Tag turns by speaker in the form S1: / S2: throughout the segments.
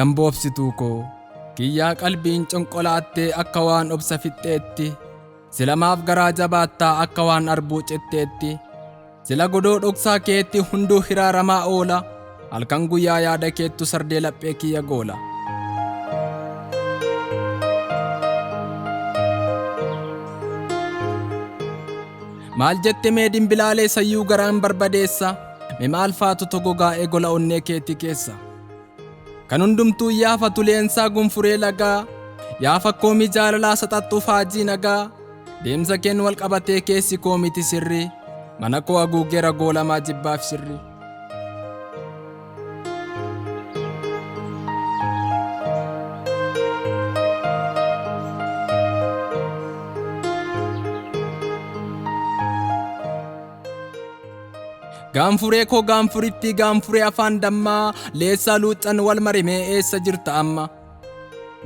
S1: Damboobsituu koo kiyyaa qalbiin conqolaattee akka waan obsa fixxeetti sila maaf garaa jabaattaa akka waan arbuu citteetti sila godoo dhoksaa keetti hunduu hiraaramaa oola halkan guyyaa yaada keettu sardee laphee kiyya goola. Maal jette mee dimbilaalee sayyuu garaan barbadeessa mee maal faatu togogaa'ee gola onnee keetii keessa. Kan hundumtuu yaafatu leensaa gunfuree lagaa yaafa koomii jaalalaa saxaxxuu faajii nagaa deemsa keen wal qabatee keessi koomiti sirrii mana koo haguugeera goolamaa jibbaaf sirrii. Gaanfuree koo gaanfuritti gaanfuree afaan dammaa leessaa luuxxan wal mare mee eessa jirta amma?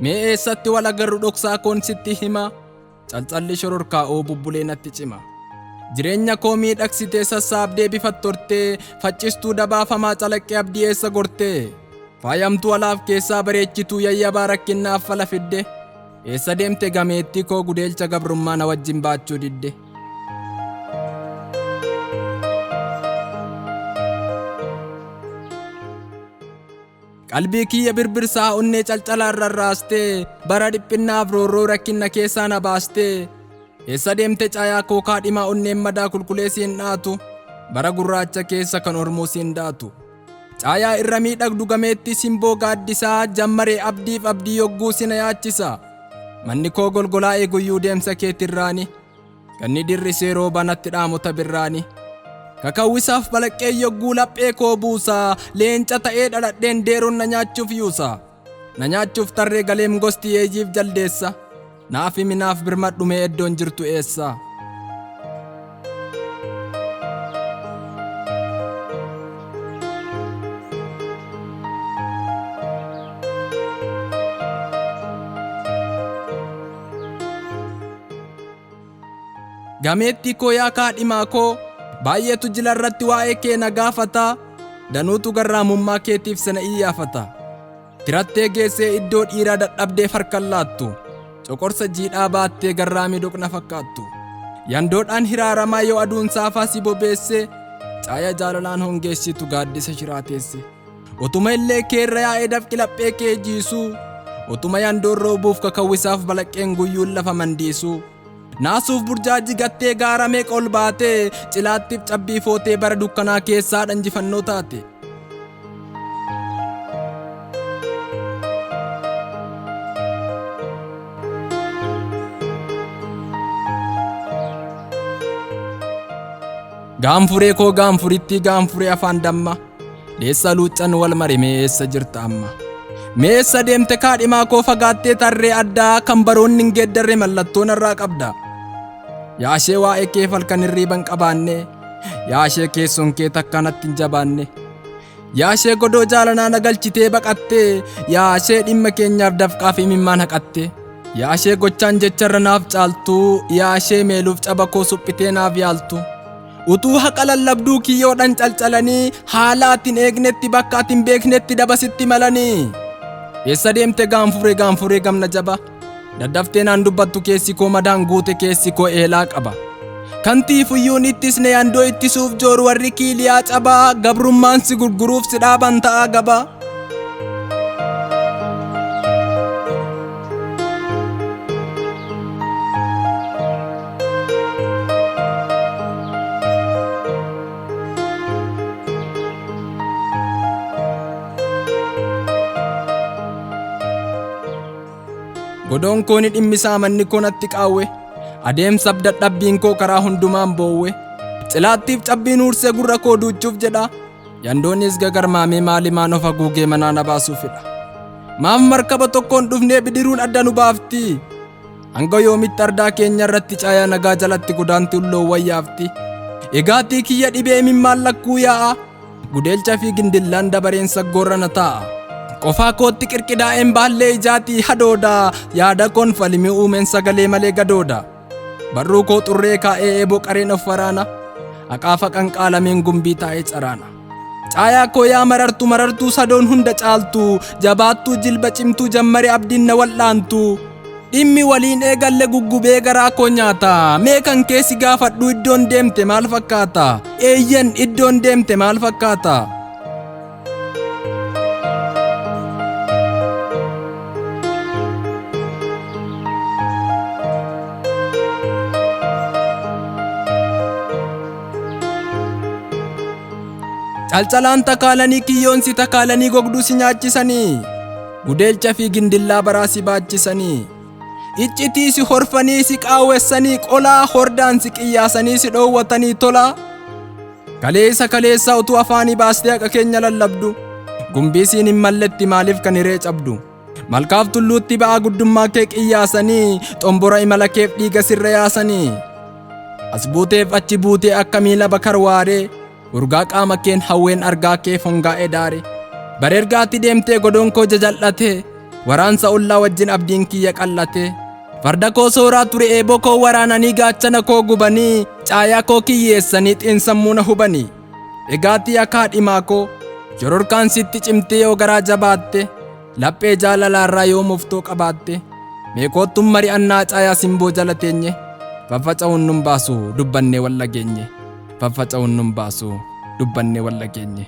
S1: Mee eessatti wal agarru dhoksaa koon sitti hima? Calcalli shororkaa'oo bubbulee natti cima. Jireenya koo miidhagsitee sassaabdee bifattortee faccistuu dabaafamaa calaqqee abdii eessa gortee? Faayamtuu alaaf keessaa bareechituu yayyabaa rakkinnaaf fala fidde? Eessa deemte gameettii koo gudeelcha gabrummaa na wajjin baachuu didde? Qalbii kiyya birbirsaa onnee calcalaan rarraastee bara dhiphinnaaf roorroo rakkinna keessaa na baastee eessa deemte caayaa koo kaadhimaa onneen madaa kulkulee siin dhaatu bara gurraacha keessa kan ormuu siin daatu. Caayaa irra miidhagdu gameettii simboo gaaddisaa jammaree abdiif abdii yogguu sina yaachisa. Manni koo golgolaa eeguyyuu deemsa keetirraani. Ganni dirrisee rooba natti dhaamota birraani. Kakawwisaaf balaqqee yogguu laphee koo buusaa leenca ta'ee dhaladheen deeroon na nyaachuuf yuusa. Na nyaachuuf tarree galeem gosti yeeyyiif jaldeessa. Naaf himi naaf birmadhu mee iddoon jirtu eessa? Gameettii koo yaa kaadhimaa koo baay'eetu jila irratti waa'ee kee na gaafata danuutu garraamummaa keetiif sana iyyaafata. Tirattee geessee iddoo dhiiraa dadhabdee farkan laattu coqorsa jiidhaa baattee garraamii doqna fakkaattu. Yandoodhaan hiraaramaa yoo aduun saafaa si bobeesse caaya jaalalaan hongeessitu gaaddisa shiraa teesse. Utuma illee keerra yaa'ee dafqi laphee kee jiisuu utuma yandoon roobuuf kakawwisaaf balaqqeen guyyuun lafa mandiisuu. Naasuuf burjaajii gattee gaara meeqa ol baatee cilaattiif cabbii footee bara dukkanaa keessaa dhanjifannoo taate. Gaanfuree koo gaanfurittii gaanfuree afaan damma leessa luuccan wal mare mee eessa jirta amma? Mee eessa deemte kaadhimaa koo fagaattee tarree addaa kan baroonni hin geeddarre mallattoo narraa qabda. Yaashee waa'ee kee falkan hirriiba hin qabaanne yaashee keessoon kee takka natti hin jabaanne. Yaashee godoo jaalanaa na galchitee baqattee yaashee dhimma keenyaaf dafqaa fi imimmaan haqatte. Yaashee gochaan jecharra naaf caaltu yaashee meeluuf caba koo suphitee naaf yaaltu. Utuu haqa lallabduu kiyyoodhaan calcalanii haala ati hin eegnetti bakka ati hin beeknetti dabasitti malanii. Eessa deemte gaanfuree gaanfuree gamna jaba daddaftee naan dubbattu keessi koo madaan guute keessi koo eelaa qaba. Kantiifuyyuun ittisne yandoo ittisuuf jooru warri kiiliyaa cabaa gabrummaan si gurguruuf si dhaaban ta'aa gabaa. Godoon koo ni dhimmisaa manni koo natti qaawwe adeemsaaf dadhabbiin koo karaa hundumaan boowwe cilaattiif cabbiin huursee gurra koo duuchuuf jedha yandoonis gagarmaamee maalimaan of haguugee manaa na baasuuf fedha. Maaf markaba tokkoon dhufnee bidiruun adda nu baafti? Hanga yoomitti ardaa keenya irratti caayaa nagaa jalatti godaanti ulloowwan yaafti? Egaatii kiyya dhibee imimmaan lakkuu yaa'a. Gudeelcha fi gindillaan dabareen saggoorra na taa'a. Qofaa kootti qirqidaa'een baallee ijaatii hadooda. Yaada koon falimii uumeen sagalee malee gadooda. Barruu koo xurree kaa'ee eeboo qareen of waraana. Haqaafa qanqaalameen gumbii taa'ee caraana. Caayaa koo yaa marartu marartuu sadoon hunda caaltu jabaattuu jilba cimtuu jammari abdiin na wal'aantu. Dhimmi waliin eegalle guggubee garaa koo nyaata. Mee kan keessi gaafadhu iddoon deemte maal fakkaata? Eeyyan iddoon deemte maal fakkaata? Calcalaan takaalanii kiyyoon si takaalanii gogduu si nyaachisanii. Gudeelcha fi gindillaa baraa si baachisanii. Iccitii si horfanii si qaawwessanii qolaa hordaan si qiyyaasanii si dhoowwatanii tolaa. Kaleessa kaleessaa utuu afaanii baastee haqa keenya lallabdu. Gumbii siin hin malletti maaliif kan hiree cabdu? Malkaaf tulluutti ba'aa guddummaa kee qiyyaasanii xombora imala keef dhiiga sirra yaasanii. As buuteef achi buutee akka miila bakar waaree urgaa qaama keen hawween argaa kee fongaa'ee daare. Bareergaatti deemtee godoon koo jajal'ate waraansa ollaa wajjin abdiin kiyya qal'ate. Farda koo sooraa ture eeboo koo waraananii gaachana koo gubanii caayaa koo kiyyeessanii xiinsammuu na hubanii. Dhegaatii akka dhimaa koo shororkaan sitti cimtee yoo garaa jabaatte laphee jaalalaarraa yoo muftoo qabaatte meekoottuun mari'annaa caayaa simboo jala teenye faffaca'uun nun baasu dubbannee wal dhageenye faffaca'uun nun baasu dubbannee wal dhageenye.